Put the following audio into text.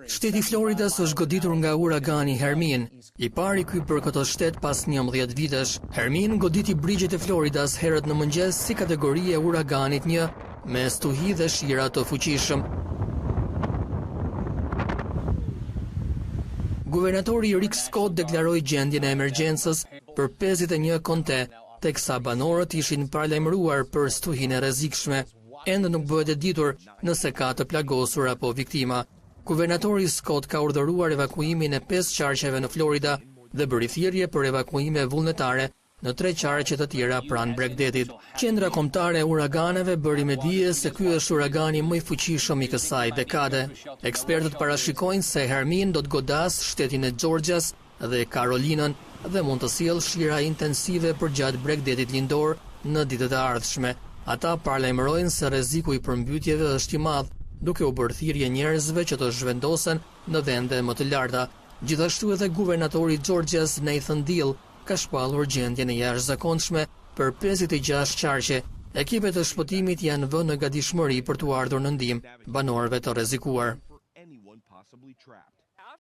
Shteti i Floridas është goditur nga uragani Hermine, i pari ky për këtë shtet pas 11 vitesh. Hermine goditi brigjet e Floridas herët në mëngjes si kategori e uraganit 1 me stuhi dhe shira të fuqishëm. Guvernatori Rick Scott deklaroi gjendjen e emergjencës për 51 konte, teksa banorët ishin paralajmëruar për stuhinë e rrezikshme. Ende nuk bëhet e ditur nëse ka të plagosur apo viktima. Guvernatori Scott ka urdhëruar evakuimin e 5 qarqeve në Florida dhe bëri thirrje për evakuime vullnetare në tre qarqe të tjera pranë bregdetit. Qendra Kombëtare e Uraganeve bëri me dije se ky është uragani më i fuqishëm i kësaj dekade. Ekspertët parashikojnë se Hermine do të godasë shtetin e Georgias dhe Karolinën dhe mund të sjellë shira intensive përgjatë bregdetit lindor në ditët e ardhshme. Ata paralajmërojnë se rreziku i përmbytjeve është i madh, duke u bërë thirrje njerëzve që të zhvendosen në vende më të larta. Gjithashtu edhe guvernatori i Georgias Nathan Deal ka shpallur gjendjen e jashtëzakonshme për 56 qarqe. Ekipet e shpëtimit janë vënë në gatishmëri për t'u ardhur në ndihmë banorëve të rrezikuar.